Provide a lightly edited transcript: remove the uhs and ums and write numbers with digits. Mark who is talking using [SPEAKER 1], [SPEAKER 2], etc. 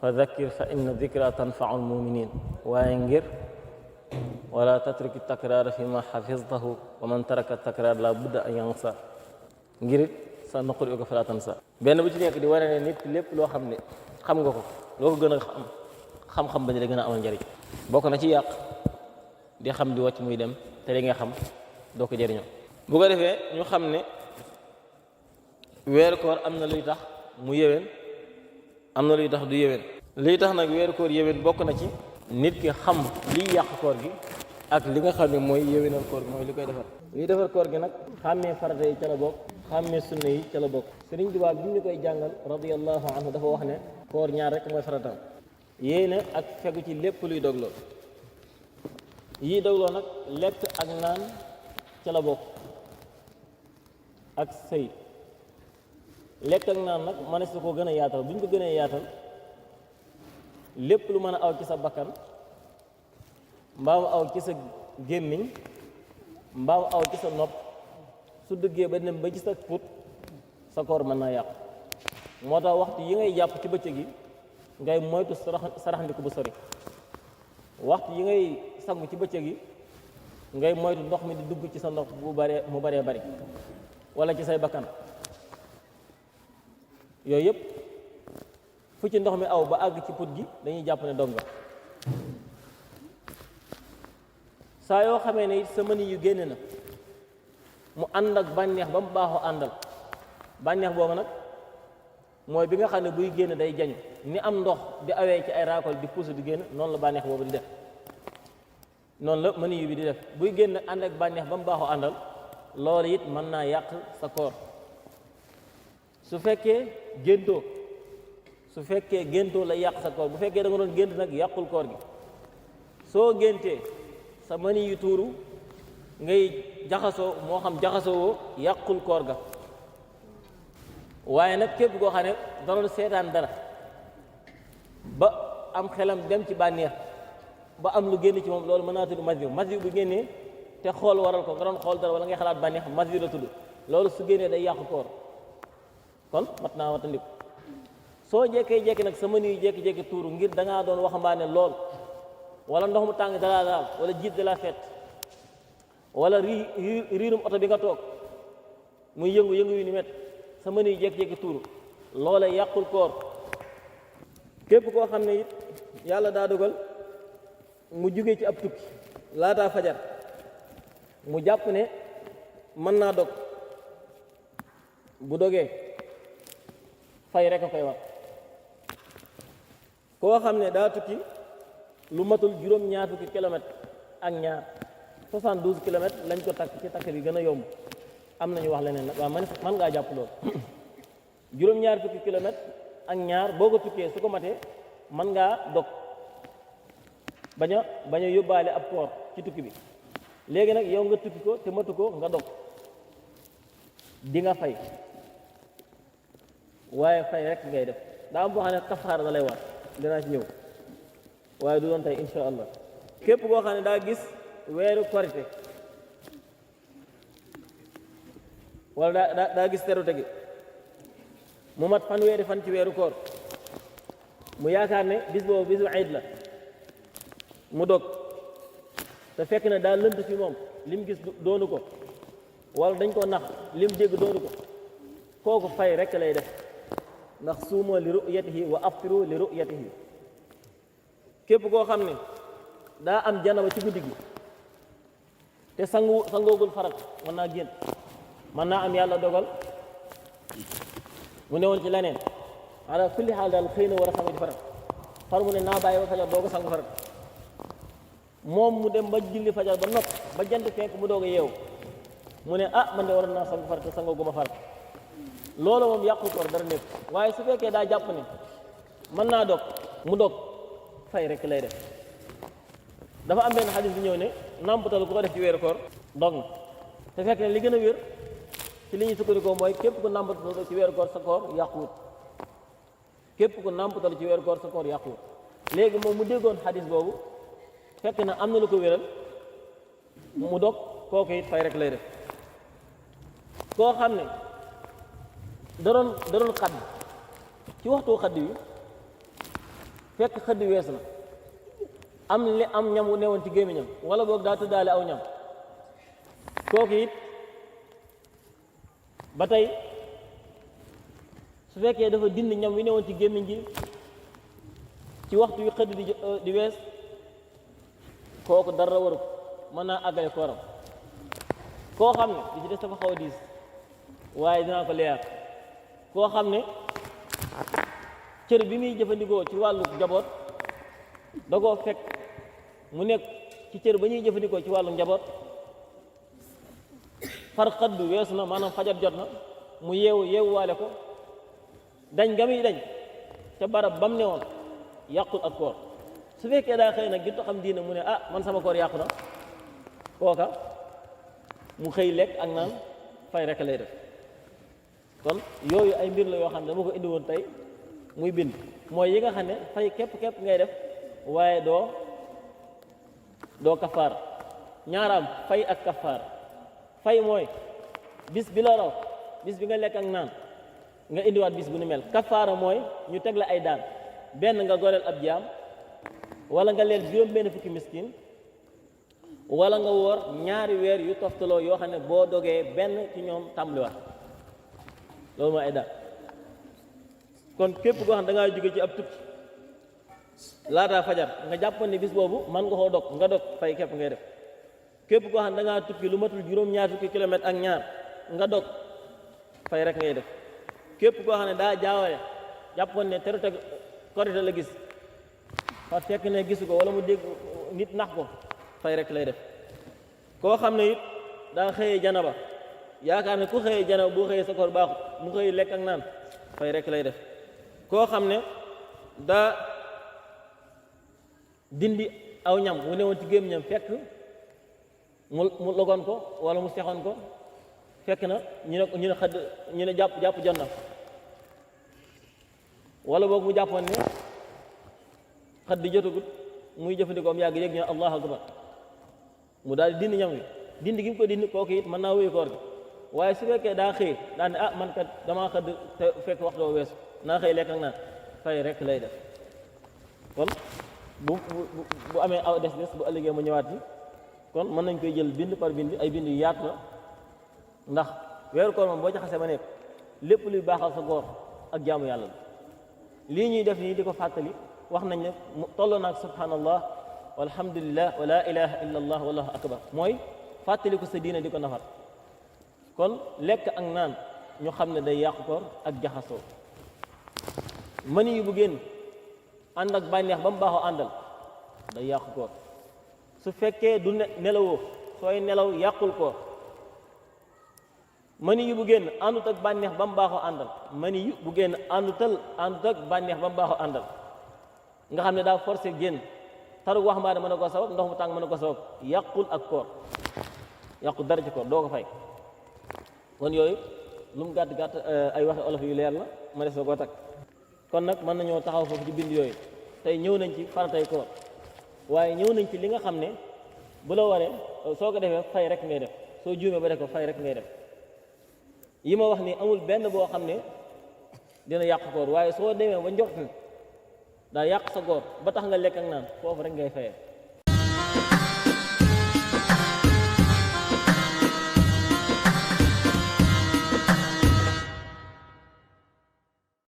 [SPEAKER 1] fa dhakkir fa inna dhikra tanfa'ul mu'minin waaye ngir wala tatriki takraara fi ma xafiztahu wa man taraka takraar la budda an yansa ngir sa naquri ko falaa tansa benn bu ci nekk di wane ne nit lépp loo xam ne xam nga ko loo ko gën a xam-xam ba di la gën a amal njariñ bokk na ci yàq di xam di wàcc muy dem te li nga xam doo ko jëriñoo bu ko defee ñu xam ne weeru koor am na luy tax mu yéwén am na luy tax du yéwén liy tax nag weeru koor yéwén bokk na ci nit ki xam liy yàq koor gi ak li nga xam ne mooy yéwénal koor gi mooy li koy defar liy defar koor gi nag xàmmee farata yi ca la bokk xàmmee sunna yi ca la bokk Sëriñ Tuubaa bi ñu koy jàngal radiyallahu anhu dafa wax ne koor ñaar rek mooy farataam yéene ak fegu ci lépp luy dogloo yii dogloo nag lekk ak naan ca la bokk ak sëy lekk ak naan nag mënees na koo gën a yaatal bu ñu ko gënee yaatal lépp lu mën a aw ci sa bakkan mbaa mu aw ci sa gémmiñ mbaa mu aw ci sa nopp su dëggee ba dem ba ci sa put sa koor mën naa yàqu moo tax waxtu yi ngay jàpp ci bëccëg gi ngay moytu saraxandiku bu sori waxtu yi ngay sangu ci bëccëg gi ngay moytu ndox mi di dugg ci sa ndox bu baree mu baree bari wala ci say bakkan yooyu yëpp fu ci ndox mi aw ba àgg ci put gi dañuy jàpp ne dog nga saa yoo xamee ne it sa mëni yu génne na mu ànd ak bànneex ba mu baaxoo àndal bànneex boobu nag mooy bi nga xam ne buy génn day jañu ni am ndox di awee ci ay raakol di puus di génn noonu la bànneex boobu di def noonu la mëni yu bi di def buy génn ànd ak bànneex ba mu baaxoo àndal loolu it mën naa yàq sa koor su fekkee géntoo la yàq sa koor bu fekkee da nga doon gént nag yàqul koor gi soo géntee sa mëni yu tuuru ngay jaxasoo moo xam jaxasoo woo yàqul koor ga waaye nag képp koo xam ne da doon seetaan dara ba am xelam dem ci bànneex ba am lu génn ci moom loolu mën naa tudd masyu bu génnee te xool waral ko nga doon xool dara wala ngay xalaat bànneex masyu la tudd loolu su génnee day yàqu koor kon mat naa watandiku soo jekkee-jekki nag sa mëni yu jekki-jekki tuuru ngir da ngaa doon waxambaane lool wala ndox mu tàng dalaa daal wala jiit de la fête wala riirum oto bi nga toog muy yëngu-yëngu yu ni met sa mëni yu jekki-jekki tuuru loola yàqul koor képp koo xam ne it yàlla daa dogal mu jóge ci ab tukki laataa fajar mu jàpp ne mën naa dog bu dogee fay rek a koy wax koo xam ne daa tukki lu matul juróom-ñaar fukki kilomètre ak ñaar 72 kilomètres lañ ko takk ci takk bi gën a yomb am nañu wax leneen nag waaw man ngaa jàpp loolu juróom-ñaar fukki kilomètre ak ñaar boo ko tukkee su ko matee mën ngaa dog bañ a yóbbaale ab koor ci tukki bi léegi nag yow nga tukki ko te matu ko nga dog di nga fay waaye fay rek ngay def daa am boo xam ne kafaara da lay war dinaa ci ñëw waaye du doon tey insha allah képp koo xam ne daa gis weeru korite wala daa gis terute gi mu mat fanweeri fan ci weeru koor mu yaakaar ne bis boobu bisu iid la mu dog te fekk na daa lënt fi moom lim gis doonu ko wala dañ ko nax lim dégg doonu ko kooku fay rek lay def ndax suumoo li ru'yatihi wa aftiru li ru'yatihi képp koo xam ne daa am janaba ci guddi gi te sangoogul farat mën naa génn mën naa am yàlla dogal mu newoon ci leneen ala kulli xaal daal xëy na war a sangu di farat far mu ne naa bàyyi ba fajar doo ko sangu farat moom mu dem ba julli fajar ba nopp ba jant fenk mu doog a yeewu mu ne ah man de waroon naa sangu farat te sangooguma farat loolu moom yàqul koor dara nekk waaye su fekkee daa jàpp ne mën naa dog mu dog fay rek lay def dafa am benn xadis bi ñëw ne nàmpatal ku ko def ci weeru koor dog na te fekk ne li gën a wér ci li ñuy sukkandikoo mooy képp ku nàmpatal ci weeru koor sa koor yàquwut képp ku nàmpatal ci weeru koor sa koor yàquwut léegi moom mu déggoon xadis boobu fekk na am na lu ko wéral mu dog kooku it fay rek lay def koo xam ne da doon xadd ci waxtu xadd wi fekk xëdd wees na am ñam wu newoon ci gémmiñam wala boog daa tëddaale aw ñam kooku it ba tey su fekkee dafa dindi ñam wi newoon ci gémmiñ gi ci waxtu wi xëdd di wees kooku dara waru ko mën naa àggale kooram koo xam ne di ci des dafa xaw a diis waaye dinaa ko leer koo xam ne cër bi muy jëfandikoo ci wàllu njaboot da koo fekk mu nekk ci cër ba ñuy jëfandikoo ci wàllu njaboot far xaddu weesu na maanaam fajar jot na mu yeewuwaale ko dañ nga muy dañ ca barab bam ne woon yàqul ak koor su fekkee daa xëy nag gi xam diina mu ne ah man sama koor yàqu na kooka mu xëy lekk ak naan fay rek lay def kon yooyu ay mbir la yoo xam ne dama ko indi woon tey muy bind mooy yi nga xam ne fay képp ngay def waaye doo kafaar ñaaraam fay ak kafaar fay mooy bis bi la raw bis bi nga lekk ak naan nga indiwaat bis bu ni mel kafaara mooy ñu teg la ay daan benn nga goreel ab jaam wala nga leel juróom benn fukki miskin wala nga woor ñaari weer yu toftaloo yoo xam ne boo dogee benn ci ñoom tàmbaliwaat loolu mooy ay daan kon képp koo xam da ngaa jóge ci ab tukki laataa fajar nga jàpp ne bis boobu man nga koo dog nga dog fay képp ngay def képp koo xam da ngaa tukki lu matul juróom-ñaar fukki kilomètre ak ñaar nga dog fay rek ngay def képp koo xam ne daa jaawale jàppoon ne terute korite la gis fa fekk ne gisu ko wala mu dégg nit nax ko fay rek lay def koo xam ne it daa xëyee janaba yaakaar ne ku xëyee janaba boo xëyee sa koor baaxut mu xëy lekk ak naan fay rek lay def koo xam ne daa dindi aw ñam wu newoon ci gémmiñam fekk mu logoon ko wala mu sexoon ko fekk na ñu ne xëdd ñu ne jàpp jot na wala boog mu jàppoon ne xëdd jotagut muy jëfandikoo am yàgg yéeg ñu ne allahu akbar mu daal di dindi ñam wi dindi gi mu ko dindi kooku it mën naa wéyu koor gi waaye su fekkee daa xëy daa ne ah man kat damaa xëdd te fekk waxtu weesu naa xëy lekk ak naan fay rek lay def kon bu amee aw des bu ëllëgee mu ñëwaat ci kon mën nañ koy jël bind par bind ay bind yu yaatu la ndax weeru koor moom boo ci xasee ba nekk lépp luy baaxal sa koor ak jaamu yàlla la lii ñuy def nii di ko fàttali wax nañ ne tolloo naag subhanallah walhamdulillah wa la ilaha illa allah wallahu akbar mooy fàttali ko sa diina di ko nafar kon lekk ak naan ñu xam ne day yàqu koor ak jaxasoo mani yu bu génn ànd ak bànneex ba mu baaxoo àndal day yàqu koor su fekkee du nelawoo sooy nelaw yàqul koor mani yu bu génn àndut ak bànneex ba mu baaxoo àndal mani yu bu génn àndut ak bànneex ba mu baaxoo àndal nga xam ne daa forcé génn taru wax mbaa mën na ko sabab ndox mu tàng mën na ko sabab yàqul ak koor yàqul dara ci koor doo ko fay kon yooyu lu mu gàtt gàtt ay waxe olof yu leer la ma des na koo takk kon nag mën nañoo taxaw foofu ci bind yooyu tey ñëw nañ ci faratay koor waaye ñëw nañ ci li nga xam ne bu la waree soo ko defee fay rek ngay def soo juumee ba def ko fay rek ngay def yi ma wax ni amul benn boo xam ne dina yàq koor waaye soo demee ba njort daa yàq sa koor ba tax nga lekk ak naan foofu rek ngay fayee